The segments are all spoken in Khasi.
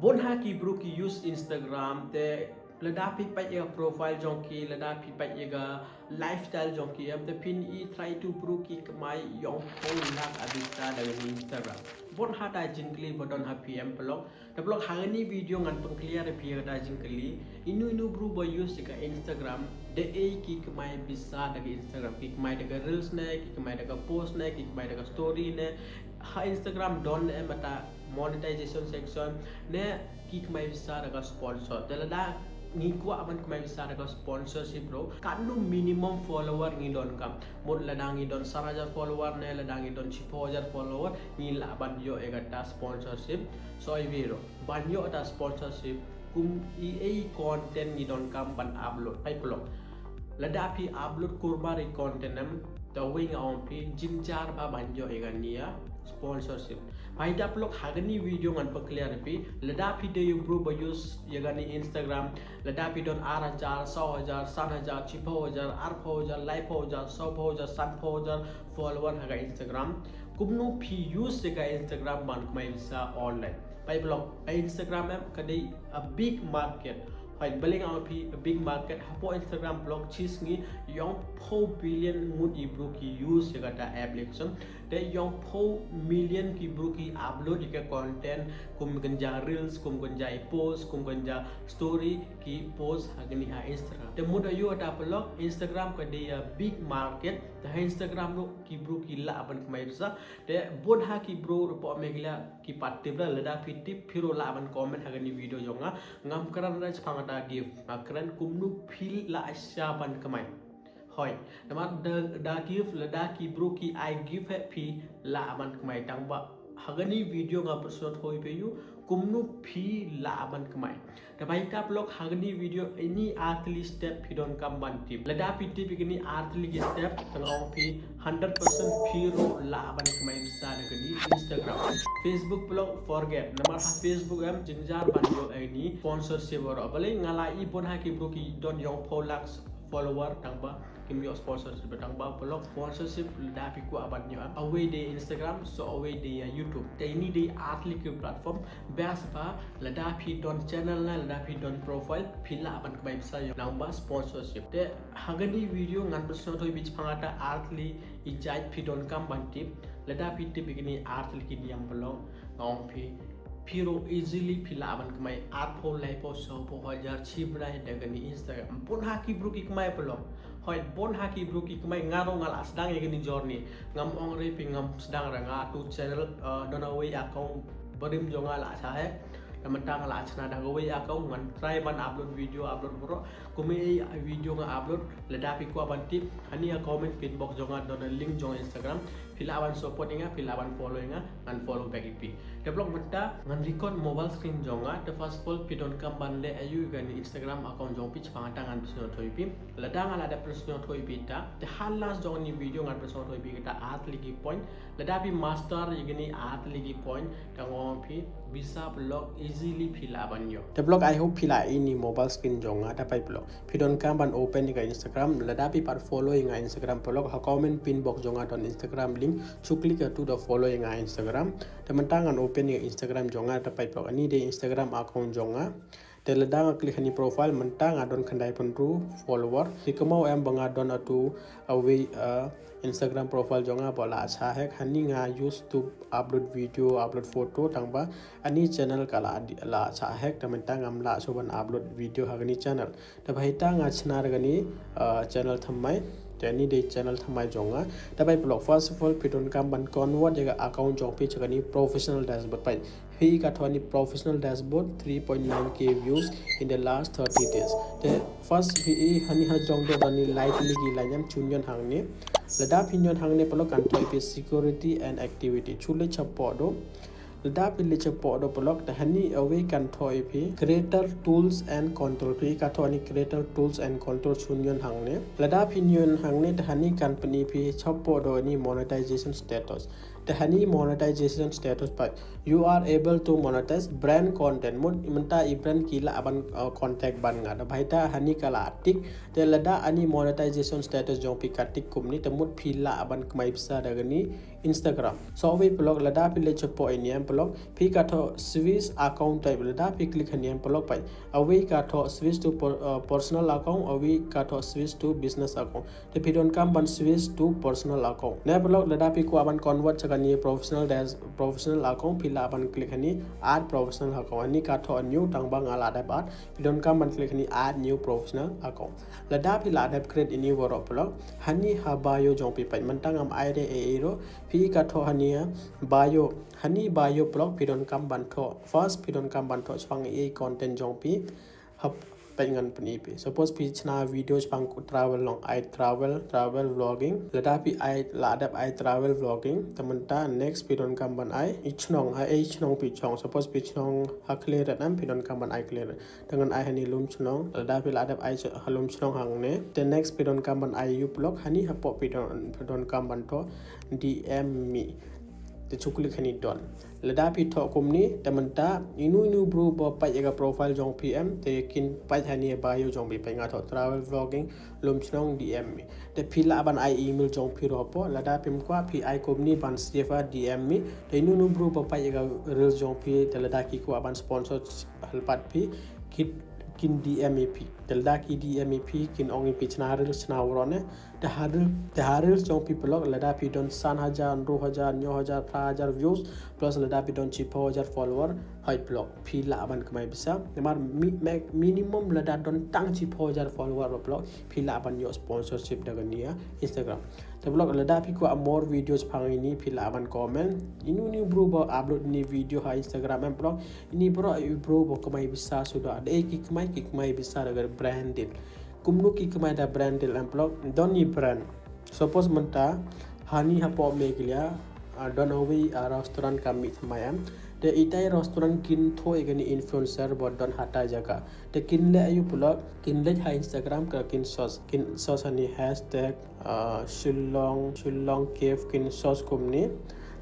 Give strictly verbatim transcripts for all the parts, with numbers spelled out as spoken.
Bun ha ki bru ki use Instagram te lada phi peit ïa profile jong ki, lada phi peit ïa ka lifestyle jong ki, em te phin i try to bru ki kmai ïong phew lak a bisa da ka Instagram. Bun ha ta jingkylli ba don ha phi em paralok. Te paralok ha kani video ngan pynclear ïa phi ïa ka ta jingkylli. Inu inu bru ba use ïa ka Instagram, da ei ki kmai bisa da ka Instagram, ki kmai da ka reels ne, ki kmai da ka post ne, ki kmai da ka story ne. Ha Instagram don ne em ta monetization section ne, ki kmai bisa da ka sponsor. Te lada ngi kwah ban kmai bisa da ka sponsorship ruh, katno minimum follower ngi donkam. Mut lada ngi don san hajar follower ne, lada ngi don shiphew hajar follower, ngi lah ban ïoh ïa kata sponsorship. So i video ban ïoh ta sponsorship, kum i ei content ngi donkam ban upload. Peit paralok. Lada phi upload kulmar i content em, te wei nga ong phi jynjar bha ban ïoh ïa kani ïa sponsorship. Peit paralok ha kani video ngan pynclear ïa phi, lada phi dei u bru ba use ïa kani Instagram, lada phi don ar hajar, saw hajar, san hajar, shiphew hajar, arphew hajar, laiphew hajar, sawphew hajar, sanphew hajar follower ha ka Instagram. Kumno phi use ïa ka Instagram ban kmai bisa online. Peit paralok, ka Instagram em ka dei a big market. Hoi, balei nga ong phi a big market, hapoh Instagram paralok shisngi ïong phew billion ngut i bru ki use ïa kata application. Te ïong phew million ki bru ki upload ïa ka content, kum kan ja reels, kum kan ja i post, kum kan ja story ki post ha kani ha Instagram. Te mut aïu ta paralok, Instagram ka dei a big market, te ha Instagram ruh ki bru ki lah ban kmai bisa. Te bun ha ki bru ruh hapoh Meghalaya ki pat tip, lada phi tip phi ruh lah ban comment ha kani video jong nga. Ngam kren re shaphang da gift, nga kren kumno phi lah shah ban kmai. Hoi, namar da, da gift, lada ki bru ki ai gift eh phi lah ban kmai, tang ba ha kani video nga pynsngewthuh ïa phi aïu kumno phi lah ban kmai. Te peit paralok ha kani video ini ar tylli step phi donkam ban tip. Lada phi tip ïa kini ar tylli ki step, te nga ong phi hundred percent phi ruh lah ban kmai bisa da kani Instagram. Facebook paralok forget. Namar ha Facebook em jynjar ban ïoh ïa kani sponsorship baroh. Balei nga la i bun ha ki bru ki don ïong phew lak follower tang ba kim ïoh sponsorship, tang ba paralok sponsorship lada phi kwah ban ïoh em, awei dei Instagram, so awei dei ïa YouTube. Te ini dei ar tylli ki platform best ba lada phi don channel ne, lada phi don profile, phi lah ban kmai bisa ïa nang ba sponsorship. Te ha kani video ngan pynsngewthuh ïa phi shaphang kata ar tylli i jait phi donkam ban tip. Lada phi tip ïa kini ar tylli ki niam paralok, nga ong phi phi ruh easily phi lah ban kmai arphew, laiphew, sawphew hajar shi bnai da kani Instagram. Bun ha ki bru ki kmai paralok. Hoi, bun ha ki bru ki kmai, nga ruh nga la sdang ïa kani journey. Ngam ong re phi ngam sdang re, nga tu channel, eh, don awei account barim jong nga la shah hack. Te mynta nga la shna da kawei account, ngan try ban upload video, upload baroh. Kum ei video nga upload, lada phi kwah ban tip, hani ha comment pin box jong nga don link jong Instagram. Phi lah ban support ïa nga, phi lah ban follow ïa nga, ngan follow back ïa phi. Te paralok mynta ngan record mobile screen jong nga, te first of all phi donkam ban leh aïu ïa kani Instagram account jong phi, shaphang kata ngan pynsngewthuh ïa phi. Lada nga la dep pynsngewthuh ïa phi ta, te ha last jong kani video ngan pynsngewthuh ïa phi kita ar tylli ki point. Lada phi master ïa kini ar tylli ki point, te nga ong phi bisa paralok easily phi lah ban ïoh. Te paralok, I hope phi la i ini mobile screen jong nga, te peit paralok. Phi donkam ban open ïa ka Instagram, lada phi pat follow ïa nga Instagram paralok, ha comment pin box jong nga don Instagram link, shu click ïa tu da follow ïa nga Instagram. Te mynta ngan open ïa Instagram jong nga, te peit paralok, ani dei Instagram account jong nga. Te lada nga click hani profile, mynta nga don khyndai phew hynriew follower. Phi kynmaw em ba nga don atu awei, uh, Instagram profile jong nga ba la shah hack, hani nga used to upload video, upload photo, tang ba ani channel ka la, la shah hack, te mynta ngam lah shuh ban upload video ha kani channel. Te ba hita nga shna da kani, uh, channel thymmai. Te ani dei channel thymmai jong nga. Te peit paralok, first of all phi donkam ban convert ïa ka account jong phi sha kani professional dashboard. Peit, phi i ka thoh ani professional dashboard, three point nine K views in the last thirty days. Te first phi i hani ha jrong doh ani lai tylli ki lai niam, shu ñion hangne. Lada phi ñion hangne paralok kan thoh ïa phi security and activity. Shu leit shapoh doh. Lada phi leit shapoh doh paralok, te hani awei kan thoh ïa phi creator tools and control. Phi i ka thoh ani creator tools and control, shu ñion hangne. Lada phi ñion hangne, te hani kan pyni ïa phi shapoh doh ani monetization status. Te hani monetization status, peit, you are able to monetize brand content. Mut mynta i brand ki lah ban, uh, contact ban nga. Te ba hita hani ka la tick. Te lada ani monetization status jong phi ka tick kumne, te mut phi lah ban kmai pisa da kani Instagram. So, awei paralok lada phi leit shapoh ïa ine em paralok, phi ka thoh switch account type, lada phi click ha ine em paralok peit. Awei ka thoh switch to per, uh, personal account, awei ka thoh switch to business account. Te phi donkam ban switch to personal account. Ne paralok lada phi kwah ban convert sha kane professional dash professional account, phi lah ban click ha ine add professional account. Ha ine ka thoh new tang ba nga la dep add. Phi donkam ban click ha ine add new professional account. Lada phi la dep create ine baroh paralok, ha ine ha bio jong phi peit, mynta ngam ai re ei ei ruh, phi ka thoh ha ine ha bio, ha ine bio paralok phi donkam ban thoh. First phi donkam ban thoh shaphang ei content jong phi. Hap peit ngan pyni phi. Suppose phi shna video shaphang travel long, ai travel, travel vlogging. Lada phi ai, la dep ai travel vlogging, te mynta next phi donkam ban ai i chnong, ha ei chnong phi shong. Suppose phi shong ha Khliehriat em, phi donkam ban ai Khliehriat. Te ngan ai ha ine Lumshnong, lada phi la dep ai ha Lumshnong hangne. Te next phi donkam ban ai ïa u paralok, ha ine hapoh phi don, phi donkam ban thoh D M me. Te shu click ha ine done. Lada phi thoh kumne, te mynta inu inu bru ba peit ïa ka profile jong phi em, te kin peit ha ine bio jong phi peit nga thoh travel vlogging Lumshnong D M me. Te phi lah ban ai email jong phi ruh hapoh, lada phim kwah phi ai kumne ban save ha D M me. Te inu inu bru ba peit ïa ka reels jong phi, te lada ki kwah ban sponsor halpat phi, ki, kin D M ïa phi. Te lada ki D M ïa phi, kin ong ïa phi shna reels, shna waroh ne. Te ha reels, te ha reels jong phi paralok, lada phi don san hajar, hynriew hajar, hynñiew hajar, phra hajar views, plus lada phi don shiphew hajar follower, hoi paralok, phi lah ban kamai pisa. Namar mi, mi, minimum lada don tang shiphew hajar follower paralok, phi lah ban ïoh sponsorship da kane ïa Instagram. Te paralok lada phi kwah more videos shaphang ine, phi lah ban comment. Inu inu bru ba upload ine video ha Instagram em paralok, ine baroh i bru ba kamai pisa suda. Da ei ki kamai, ki kamai pisa da ka brand deal. Kumno ki kamai da brand deal em paralok, don i brand. Suppose mynta ha ine hapoh Meghalaya, ah, don awei, ah, restaurant ka mih thymmai em. Te itai restaurant kin thoh ïa kane influencer ba don hatai jaka. Te kin leh aïu paralok, kin leit ha Instagram ka kin search, kin search ha ine hashtag, ah, Shillong, Shillong Cafe kin search kumne.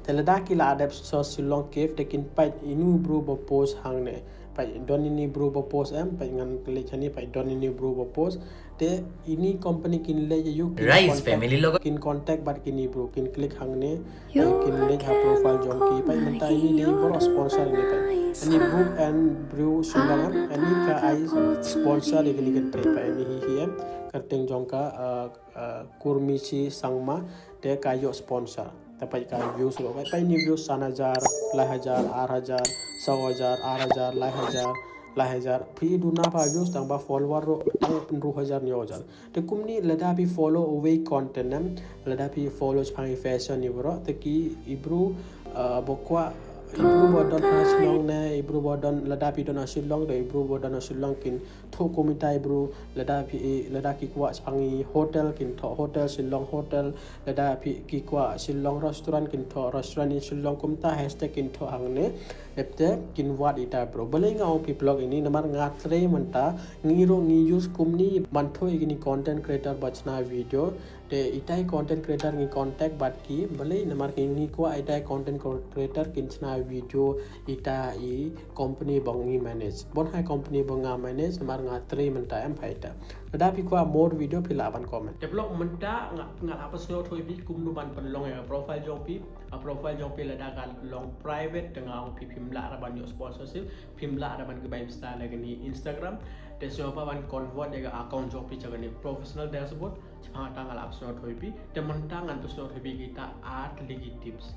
Te lada ki la dep search Shillong Cafe te kin peit inu bru ba post hangne. Peit don ine bru ba post em, peit ngan click ha ine, peit don ine bru ba post. Te ine company kin leit aïu, kin Rise contact, family logo. Kin contact bad kine bru, kin click hangne. Peit kin leit ha profile jong ki, peit mynta ine dei baroh sponsor ine peit. Ine Book and Brew Shillong em, ine ka ai sponsor ïa kine ki trei peit ine hi hi em. Kyrteng jong ka, ah, ah, Kurmichi Sangma, te ka ïoh sponsor. Te peit ka views ruh, peit, peit ine views san hajar, lai hajar, ar hajar, saw hajar, ar hajar, lai hajar, lai hajar. Phi duna pha views tang ba follower ruh tang hynriew hajar, hynñiew hajar. Te kumne lada phi follow awei content em, lada phi follow shaphang i fashion i bru, te ki i bru, uh, ba kwah, i bru ba don ha Shillong ne, i bru ba don, lada phi don ha Shillong, te i bru ba don ha Shillong kin thoh kum itai bru, lada phi, lada ki kwah shaphang i hotel kin thoh hotel, Shillong hotel, lada phi ki kwah Shillong restaurant kin thoh restaurant in Shillong, kumta hashtag kin thoh hangne. Dep te kin wad ita bru. Balei nga ong phi paralok ine, namar nga trei mynta, ngi ruh ngi use kumne ban thoh ïa kine content creator ba shna video. Te itai content creator ngi contact bad ki, balei namar ngi, ngi kwah itai content creator kin shna video ita i company ba ngi manage. Bon hai company ba nga manage, namar nga trei mynta em pha ita. Lada phi kwah more video phi lah ban comment. Te paralok mynta nga, nga la pynsngew thoh ïa phi kumno ban pynlong ïa profile jong phi. A profile jong phi lada ka long private te nga ong phi phim lah ra ban ïoh sponsorship, phim lah ra ban kamai pisa na kane Instagram. Te sngewbha ban convert ïa ka account jong phi sha kane professional dashboard. Shaphang kata nga la pynsngew thoh ïa phi. Te mynta ngan pynsngew thoh ïa phi kita ar tylli ki tips.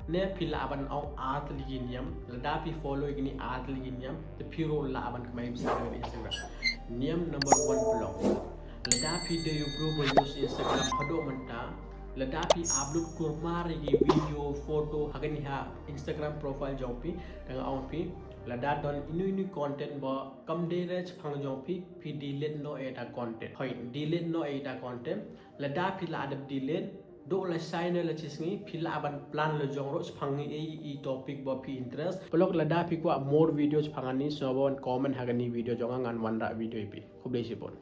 Ne phi lah ban ong ar tylli ki niam, lada phi follow ïa kine ar tylli ki niam, te phi ruh lah ban kamai pisa na kane Instagram. Niam number one paralok. Lada phi dei u bru ba use Instagram haduh mynta, lada phi upload kulmar ïa ki video, photo ha kane ha Instagram profile jong phi, te nga ong phi, lada don inu inu content ba kam dei re shaphang jong phi, phi delete noh ïa ita content. Hoi, delete noh ïa ita content. Lada phi la dep delete, duh la shai ne la shisngi, phi lah ban plan lajong ruh shaphang i, i topic ba phi interest. Paralok lada phi kwah more video shaphang ine, sngewbha ban comment ha kane video jong nga, ngan wanrah video ïa phi. Khublei shibun.